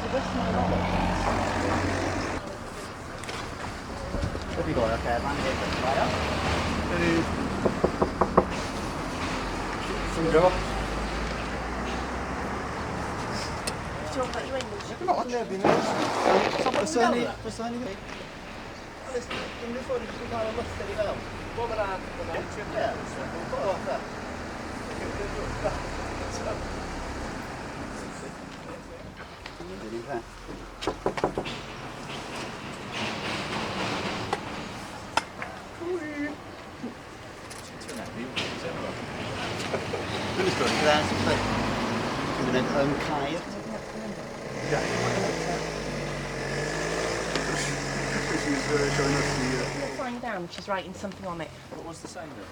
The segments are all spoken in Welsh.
To the best of my knowledge. Have you got a caravan here for fire? Unrhyw ffordd i chi gael y lythyr i fewn? Wel, mae 'na... Ie. Dwi'n mynd i'r un peth. Dwi'n mynd yn Caer. She's showing us the... Sign down, she's writing something on it. What was the sign there?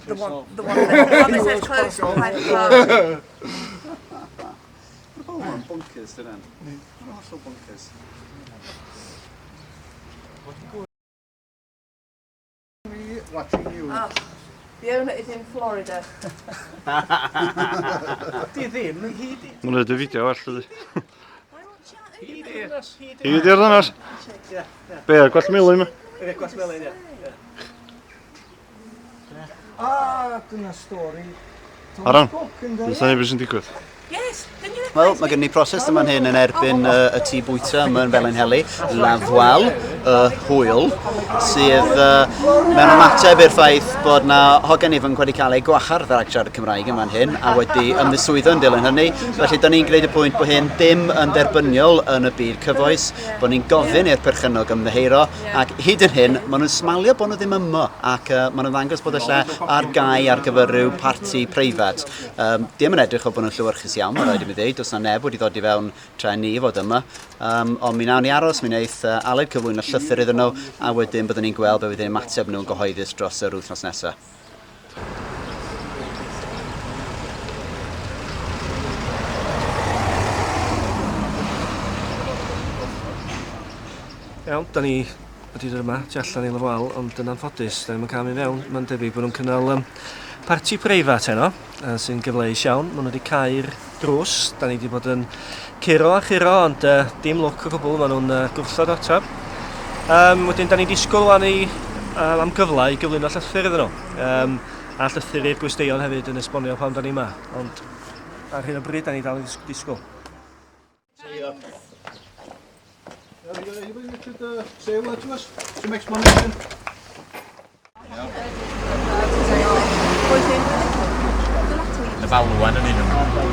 The one, the one, that, the one that says closed for private party. Mae pobl yn bonkers, dyn nhw. Mae'n hollol bonkers. Me watching you. Oh, the owner is in Florida. Di ddim, hi di. Mae'n neud y fideo well, ydy. Hi di. Hi di'r ddynas? Be, ar gwell melyn ma? Ie, gwell melyn, ie. Ah, dyna stori. Aron, Cook yn dwi'n syni beth sy'n digwydd. Yes, didn't you Wel, mae gen ni protest yma'n hyn yn erbyn y tŷ bwyta yma yn Felinheli, Lafwal, y hwyl, sydd mewn ymateb i'r ffaith bod na hogan ifanc wedi cael ei gwahardd rhag siarad Cymraeg yma'n hyn a wedi ymddiswyddo yn dilyn hynny. Felly, da ni'n gwneud y pwynt bod hyn dim yn derbyniol yn y byd cyfoes, bod ni'n gofyn i'r perchennog ymddiheuro, ac hyd yn hyn, maen nhw'n smalio bod nhw ddim yma, ac maen nhw'n ddangos bod y lle ar gau ar gyfer rhyw parti preifat. Dim yn edrych fel bod nhw'n llewyrchus iawn, mae'n rhaid i mi ddeud, does na neb wedi ddod i fewn tra i ni fod yma. Ond mi wnawn ni aros, mi wneith Aled cyflwyno llythyr iddyn nhw, a wedyn byddwn ni'n gweld be fydd ein ymateb nhw'n gyhoeddus dros yr wythnos nesaf. Iawn, da ni wedi dod yma tu allan i Lafal, ond yn anffodus, da ni'm yn cael mynd fewn. Mae'n debyg bod nhw'n cynnal parti preifat heno, sy'n gyfleus iawn. Maen nhw wedi cau'r drws. Da ni wedi bod yn curo a churo, ond dim lwc o gwbl. Maen nhw'n gwrthod ateb. Wedyn, da ni'n disgwyl wan i, am gyfle i gyflwyno llythyr iddyn nhw. A llythyr i'r gwesteion hefyd yn esbonio pam da ni yma. Ond ar hyn o bryd, da ni dal i disgwyl. Have you got anybody that could say a word to us? Some explanation? Y falwan yn un o'n.